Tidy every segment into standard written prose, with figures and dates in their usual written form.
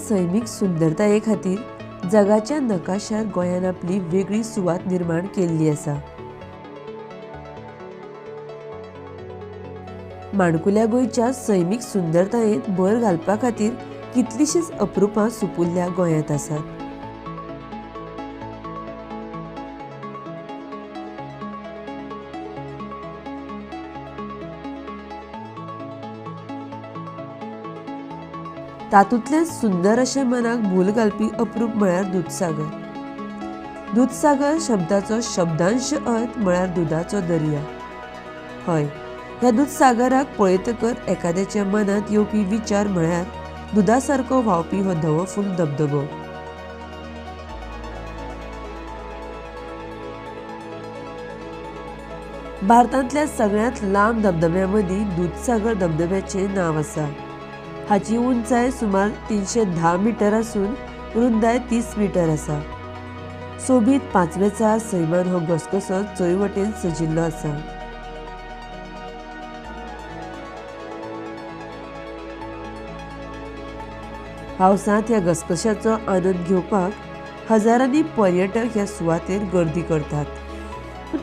सैमीक सुंदरताये खातीर जगाच्या नकाशार गोंयान आपली वेगळी सुवात निर्माण केल्ली आसा. माणकुल्या गोंयच्या सैमीक सुंदरतायेंत भर घालपा खातीर कितलीशींच अप्रुपां सुपुल्ल्या गोंयांत आसात. तातूंतल्यान सुंदर अशें मनाक भूल घालपी अप्रूप म्हळ्यार दुदसागर. दुदसागर शब्दाचो शब्दांश अर्थ म्हळ्यार दुदाचो दर्या. हय, ह्या दुदसागराक पळयतकर एखाद्याच्या मनांत येवपी विचार म्हळ्यार दुदा सारको व्हांवपी हो धवोफुल धबधबो. भारतांतल्या सगळ्यांत लांब धबधब्या मदीं दुदसागर धबधब्याचें नांव आसा. हाची उंचाय सुमार 310 मीटर आसून रुंदाय 30 मीटर आसा. सोबीत पांचवेचार सैमान हो घसघसो चोंय वटेन सजिल्लो आसा. पावसांत ह्या घसघश्याचो आनंद घेवपाक हजारांनी पर्यटक ह्या सुवातेर गर्दी करतात.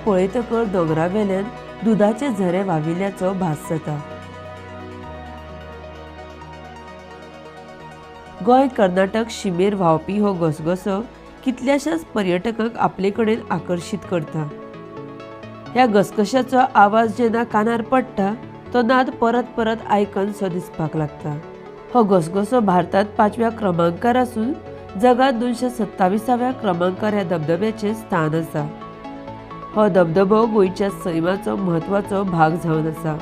पळयतकर दोंगरावेल्यान दुदाचे झरे व्हांविल्ल्याचो भास जाता. गोंय कर्नाटक शिमेर व्हांवपी हो घसघसो कितल्याशाच पर्यटकांक आपले कडेन आकर्शीत करता. ह्या घसघश्याचो आवाज जेन्ना कानार पडटा तो नाद परत परत आयकनसो दिसपाक लागता. हो घसघसो भारतांत 5व्या क्रमांकार आसून जगांत 227व्या क्रमांकार ह्या धबधब्याचें स्थान आसा. हो धबधबो गोंयच्या सैमाचो म्हत्वाचो भाग जावन आसा.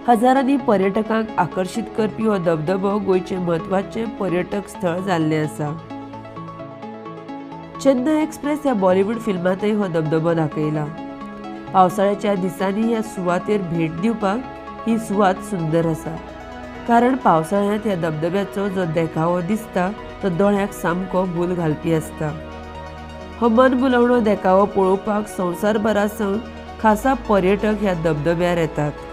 हजारांनी पर्यटकांक आकर्शीत करपी हो धबधबो गोंयचें म्हत्वाचें पर्यटक स्थळ जाल्लें आसा. चेन्नय एक्सप्रेस ह्या बॉलिवूड फिल्मांतय हो धबधबो दाखयला. पावसाळ्याच्या दिसांनी ह्या सुवातेर भेट दिवपाक ही सुवात सुंदर आसा, कारण पावसाळ्यांत ह्या धबधब्याचो जो देखावो दिसता तो दोळ्यांक सामको भूल घालपी आसता. हो मनभुलोवणो देखावो पळोवपाक संवसारभरा सावन खासा पर्यटक ह्या धबधब्यार येतात.